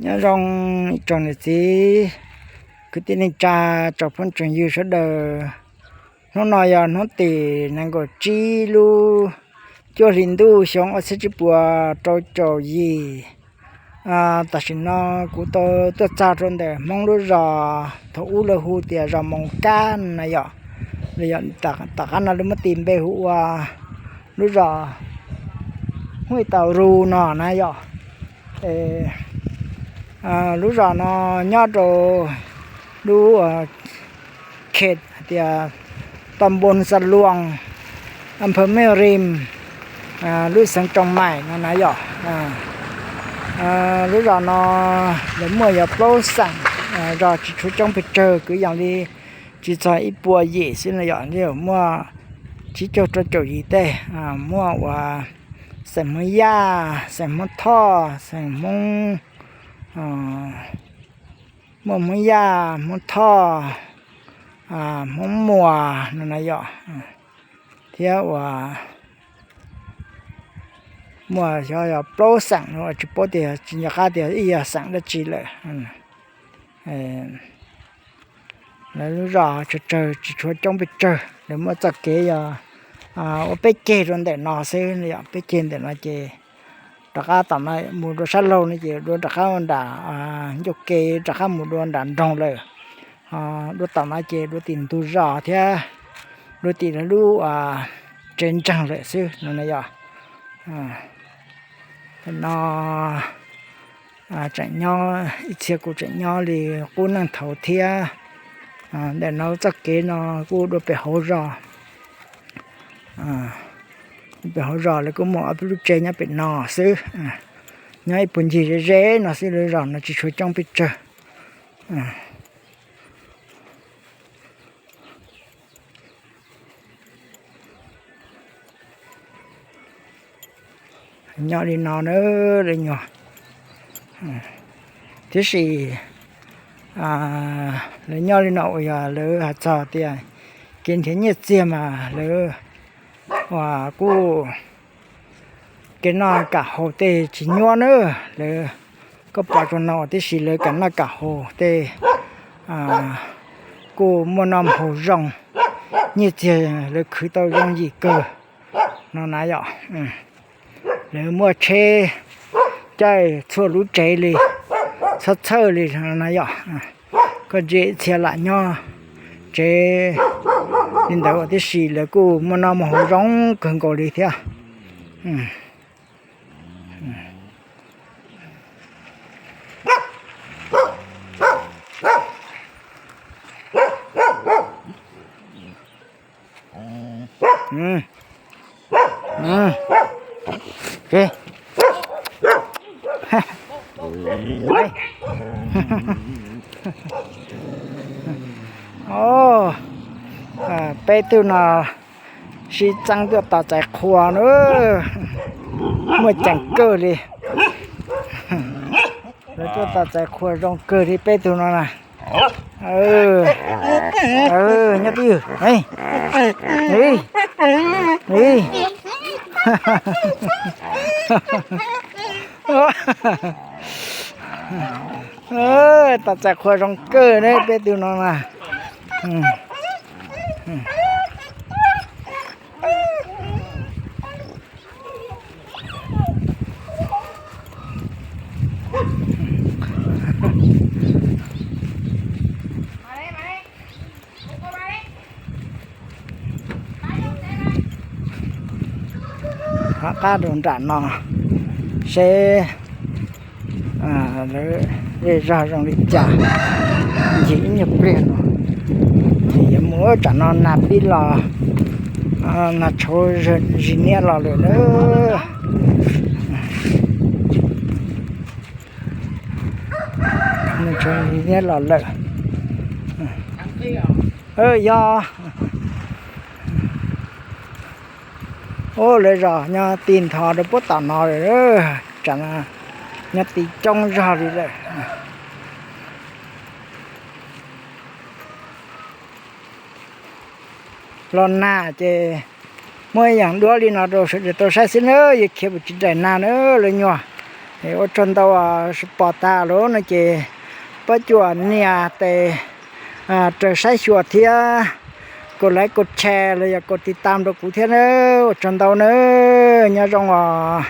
Nyob zoo ib tsoom niam txiv kwv tij neej tsa, tsoom phooj tsoom ywg sawv daws. Hnub no yog hnub tim nees nkaum tsib lub cuaj hli ntuj xyoo ob txhiab tsib puas rau caum yim. Tam sim no kuv tau tuaj txog rau ntawm Hmoob lub zos thaum ub lawv hu tias zos Moos Kab na yom. Tom qab no lawv muab tis npe hu ua lub zos Huj Tau Ru no na yom. Lub zos no nyob rau lub khet hais tias Tam Npoo Xa Luas, Am Phaw Mej Rim, lub xeev Tsoos Maim no na yom. Lub zos no lawv muaj yog plaub xeem zos tsis tshua coob pes tsawg, kwv yees li tsis txog ib puas yim xwb no yom, muaj tsib caug rau caum yim tej. Muaj uas xeem Hmoob Yaj, xeem Hmoob Thoj, xeem Hmoob, muaj Hmoob Yaj, Hmoob Thoj, Hmoob Muas no na yom, thiab uas muaj xyov yog plaub xeem no tsis paub tias tsis nco qab tias ib yog xeem dab tsi lawm. Lawv lub zos tsawg tsawg tsis tshua coob pes tsawg, lawv muaj txoj kev yog ua peb ceg rau ntawm no xwb yom. Peb ceg ntawm no ces rov qab tom no mus dua sab laug no ces dua rov qab nram ncauj ke, rov qab mus dua nram nroog lawm. Dua tom no ces dua tim ntug zos thiab dua tim lawv lub tsev ntseeg lawm xwb no na yom. Ntawm no tseem nyob ib txhia kuj tseem nyob li qub neej thaud thiab. Ntawm no txoj kev no kuj dua pem hauv zos. Pem hauv zos lawv kuj muaj ob peb lub tsev nyob pem no xwb. Nyob ib puag ncig ze ze no xwb, lub zos no tsis tshua coob pes tsawg. Nyob li no na, lawv nyuag, tiam sis lawv nyob li no uas yog lawv hais txog tias kev nrhiav nyiaj txiag mas lawv uas kuj kev noj kam haus tej tsis nyuaj na. Lawv, koj pom rau no tiam sis lawv kam noj kam haus tej kuj muaj noj haus zoo, nyiaj txiag lawv khwv tau yooj yim kawg no na yom. Lawv muaj tsheb caij txhua lub tsev li, txhob txhawj li no na yom. Koj ntsia ib txhia lam nyob tsev li ntawd tiam sis lawv kuj muaj noj muaj haus zoo kawg nkaus li thiab. Peb tug no sib txeeb tuaj tos txais qhua na, muaj ceem kawg li. Lawv tuaj tos txais qhua zoo kawg li peb tug no na. Nyob twj ywm. Tos txais qhua zoo kawg ne peb tug no na. Rov qab rau nram no seb lawv zej zog zoo li cas. Ncig ib nyuag pliag no ces yuav mus, tsam no nas pib los, nas tshauv zis niab los lawm na. Nas tshauv zis niab los lawm. Yog, ub, lawv zos nyob ti nthos rau puab tom no lawm, tsam no nyob ti coob zog li lawm. Los nag ces muaj ib yaam duab li no rau sawv daws tau saib xwb na, yog khiav pum tsis daim nag na lawv nyuag. Ua tsaug ntau, pom tas lawm no ces pab cuam nias tes raws saib xyuas thiab, kom like, kom share los yog kom tiv tam rau kuv thiab na. Ua tsaug ntau na, nyob zoo os.